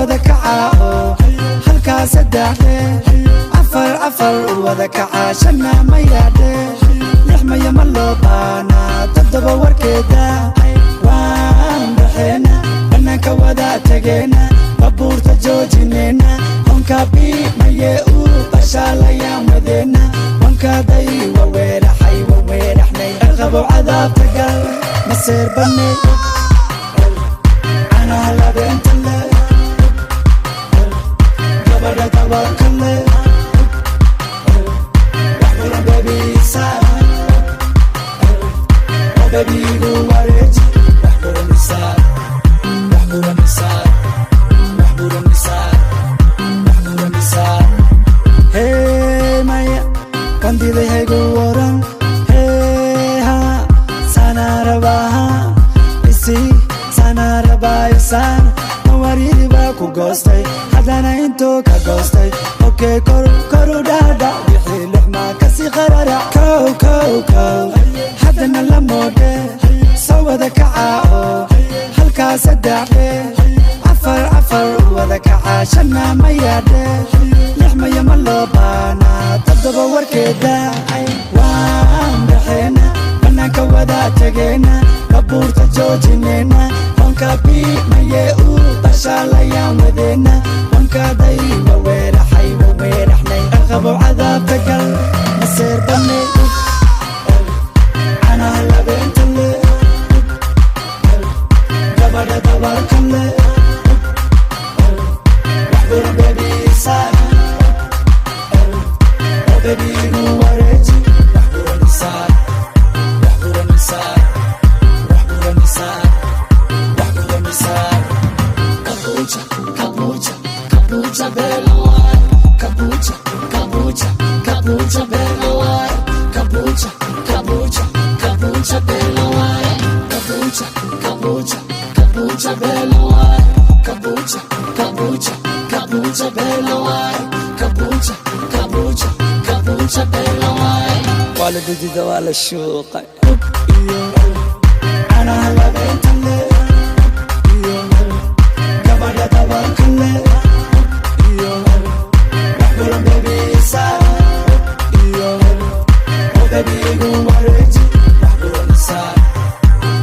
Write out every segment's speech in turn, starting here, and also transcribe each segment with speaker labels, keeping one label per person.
Speaker 1: Wada kaca oo halkaa saddexde, afar afar u wada kaca, shanna mayaadhe, lix maya ma loo baanaa, toddoba warkeeda. Waan baxeena, bannaanka wada tegeena, babuurta joojineyna, honkabi maye u bashaalayaan wadeena, wankaaday waweeraxay waweeraxnay, ciqabo cadaabta gal maseer banay, canaha labeenta le, gabadha dabarka le, wax buran baby isaar oo baby igu wareeji, wax buran isaar, wax buran isaar, wax buran isaar, wax buran isaar. Hey maya, wandiday haygu waran. Hey ha, sana rabaha isi, sana rabaa isaan mawaridi baa ku goostay, haddana intuu ka goostay. Okay, kor koru dhaadhac, wixii lixmaa kasii qararac. Kow kow kow, haddana la moodhe, soo wada kaca oo halkaa saddexdhe, afar afar u wada kaca, shanna mayaadhe, lix maya ma loo baanaa, toddoba warkeeda. Waan baxeena, bannaanka wada tegeena, babuurta joojineyna, honkabi maye u bashaalayaan wadeena, wankaaday waweeraxay waweeraxnay, ciqabo cadaabta gal maseer banay, canaha labeenta le, gabadha dabarka le, wax buran baby isaar oo baby igu wareeji, wax buran isaar, wax buran isaar, wax buran isaar, wax buran isaar.
Speaker 2: Kabucha, kabucha, kabucha bela waay. Kabucha, kabucha, kabucha bela waay. Kabucha, kabucha, kabucha bela waay. Kabucha, kabucha, kabucha bela waay. Kabucha, kabucha, kabucha bela waay. Kabucha, kabucha, kabucha bela waay.
Speaker 1: Waa la didida, waa la shuuqay, iyo canaha labeenta le, iyo gabadha dabarka le, iyo wax buran baby isaar, iyo oo baby igu wareeji, wax buran isaar,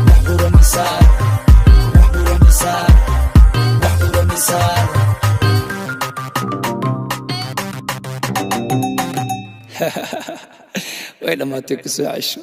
Speaker 1: wax buran isaar, wax buran isaar, wax buran isaar. Way dhammaatay, ku soo cesho.